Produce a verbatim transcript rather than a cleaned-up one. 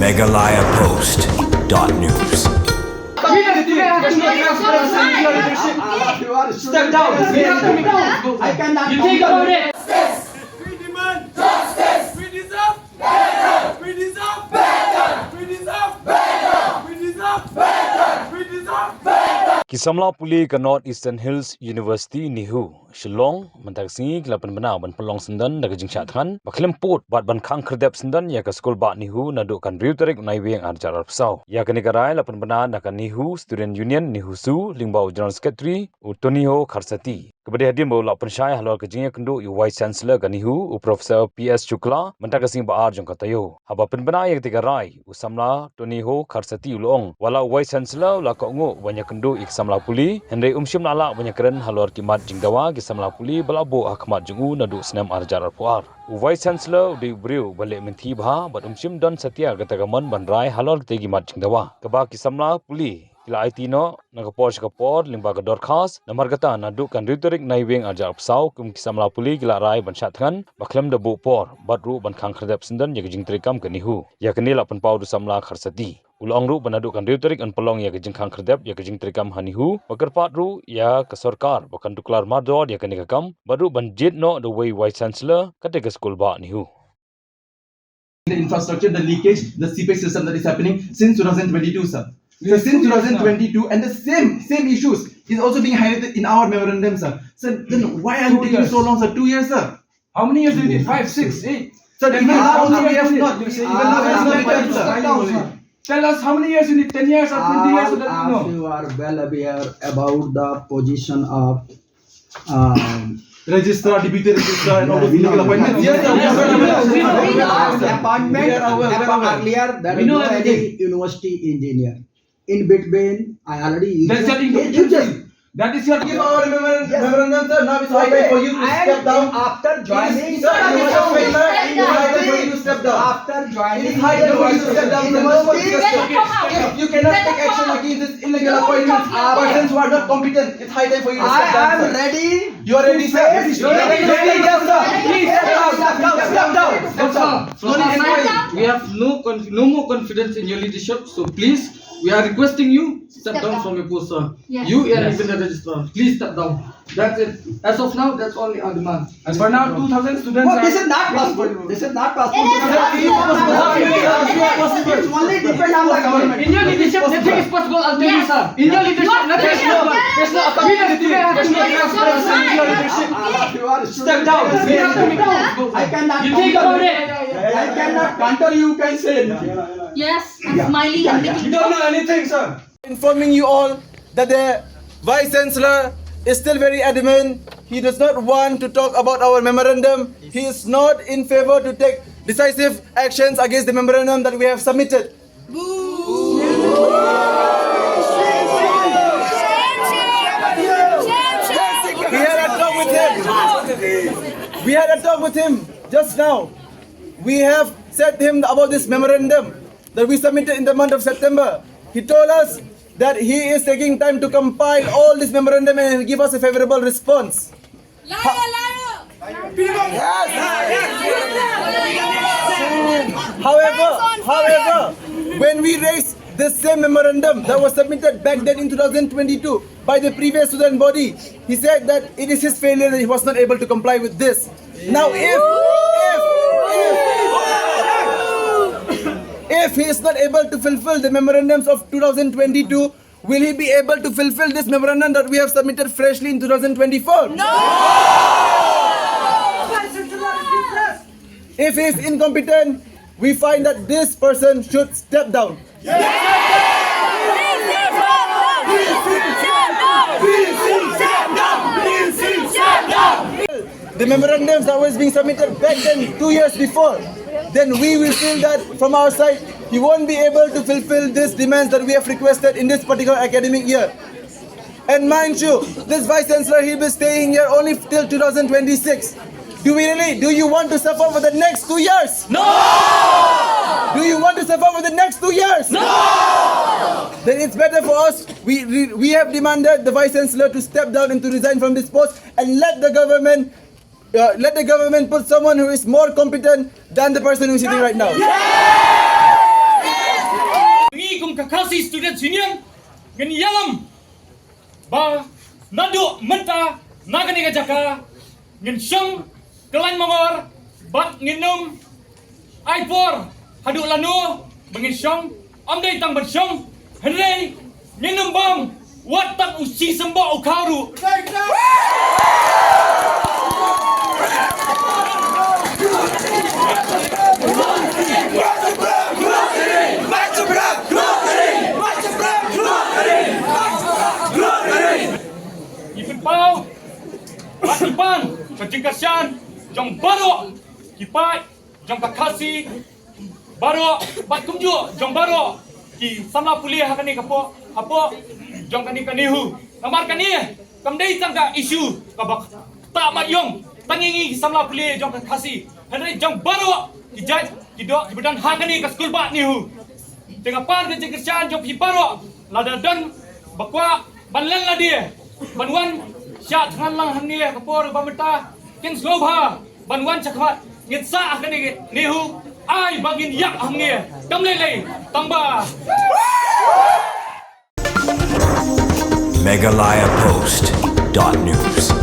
Meghalaya Post dot news. Step down. I cannot. You think about it. We demand justice. We deserve better. We deserve better. We deserve better. We deserve better. We deserve better. Ki samla pule ka North Eastern Hills University, NEHU, Shillong, mynta ka sngi ki la pynbna ban pynlong syndon da ka jingshah thngan ba khlem pud bad ban khang khyrdep syndon ïa ka skul bah NEHU naduh ka hynriew tarik u Naiwieng ar hajar arphew saw. Ïa kane ka rai la pynbna da ka NEHU Student Union, NEHUSU, lyngba u General Secretary u Tonio Kharsati, kaba dei hadien ba u la pynshai halor ka jingïakynduh ïa u Vice Chancellor ka NEHU, u Professor P S Shukla, mynta ka sngi ba ar jong ka taïew. Haba pynbna ïa katei ka rai, u samla Tonio Kharsati u la ong, wat la u Vice Chancellor u la kohnguh ban ïakynduh ïa ki samla pule, hynrei um shym la lah ban ïakren halor ki mat jingdawa ki samla pule ba la buh ha khmat jong u naduh snem ar hajar arphew ar. U Vice Chancellor u dei u briew ba leh mynthi bha bad um shym don satia kata ka mon ban rai halor kitei ki mat jingdawa. Kaba ki samla pule ki la aiti noh na ka por sha ka por lyngba ka dorkhas, namar kata naduh ka hynriew tarik Naiwieng ar hajar arphew saw kum ki samla pule ki la rai ban shah thngan ba khlem da buh por bad ruh ban khang khyrdep syndon ïa ka jingtrei kam ka NEHU. Ïa kane la pynpaw da u samla Kharsati. U la ong ruh ba naduh ka hynriew tarik yn pynlong ïa ka jingkhang khyrdep ïa ka jingtrei kam ha NEHU, ba kyrpad ruh ïa ka sorkar ba kan tuklar mardor ïa kane ka kam bad ruh ban jied noh da uwei u Vice Chancellor katei ka skul bah NEHU. The infrastructure, the leakage, the seepage system that is happening since two thousand twenty-two, sir. So since two thousand twenty-two, and the same, same issues is also being highlighted in our memorandum, sir. So then why are you taking so long, sir? Two years, sir. How many years do you need? Five, six, eight? Sir, even now also we have not, you see, even now we have not, sir. Tell us how many years you need, ten years or twenty years, so that we know. All of you are well aware about the position of, um, registrar, deputy registrar, and all those legal appointments. Yes, sir, we are well aware. Appointment, we are aware, we are aware. Earlier, there was no any university engineer. In between, I already... That's your... That is your... Give our memorandum, sir. Now it's high time for you to step down. After joining, sir, you must have failed, sir. It is high time for you to step down. After joining, it is high time for you to step down. If you cannot take action against this illegal appointments, persons who are not competent, it's high time for you to step down, sir. I am ready. You are ready, sir. You are ready, sir. Please step down, step down, step down, step down. No need inquiry. We have no conf-, no more confidence in your leadership, so please, we are requesting you, step down from your post, sir. Yes. You and even the registrar, please step down. That's it. As of now, that's only our demand. As for now, two thousand students are... This is not possible. This is not possible. It is possible. It only depends on the government. In your leadership, nothing is possible, I'll tell you, sir. In your leadership, nothing is possible. There's no accountability. There's no transparency in your leadership. Step down. I cannot... You think about it. I cannot counter you, can say anything. Yes, I'm smiling. You don't know anything, sir. Informing you all that the Vice Chancellor is still very adamant. He does not want to talk about our memorandum. He is not in favor to take decisive actions against the memorandum that we have submitted. We had a talk with him. We had a talk with him just now. We have said to him about this memorandum that we submitted in the month of September. He told us that he is taking time to compile all this memorandum and he'll give us a favorable response. Liar, liar! Yes! However, however, when we raised the same memorandum that was submitted back then in two thousand twenty-two by the previous student body, he said that it is his failure that he was not able to comply with this. Now, if, if, if, if he is not able to fulfill the memorandums of two thousand twenty-two, will he be able to fulfill this memorandum that we have submitted freshly in two thousand twenty-four? No! If he is incompetent, we find that this person should step down. The memorandums that was being submitted back then, two years before, then we will feel that from our side, he won't be able to fulfill these demands that we have requested in this particular academic year. And mind you, this Vice Chancellor, he'll be staying here only till two thousand twenty-six. Do we really? Do you want to suffer for the next two years? No! Do you want to suffer for the next two years? No! Then it's better for us. We, we, we have demanded the Vice Chancellor to step down and to resign from this post and let the government, uh, let the government put someone who is more competent than the person who is sitting right now. ka Khasi Students Union, ngin ïalam ba naduh mynta na kane ka jaka ngin shong kyllaiñ mangor bad ngin ym ai por haduh lano ba ngin shong. Ym dei tang ban shong, hynrei ngin ym bam wat tang u shisymboh u khaw ruh. Ngi pynpaw bad ngi pan ka jingkyrshan jong baroh ki paid jong ka Khasi baroh bad kumjuh jong baroh ki samla pule ha kane ka pdeng, hapoh jong kane ka NEHU. Namar kane kam dei tang ka issue kaba ktah mat ïong tang ïa ngi ki samla pule jong ka Khasi, hynrei jong baroh ki jait ki doh kiba don ha kane ka skulbah NEHU. Te nga pan ka jingkyrshan jong phi baroh, lada don ba kwah ban len lade ban wan sha thngan lang hangne ha ka por ba mynta, kin sngewbha ban wan shakhmat, ngin sah ha kane ka NEHU, ai ba ngin ïap hangne. Kam lei lei tang ba. Meghalaya Post dot news.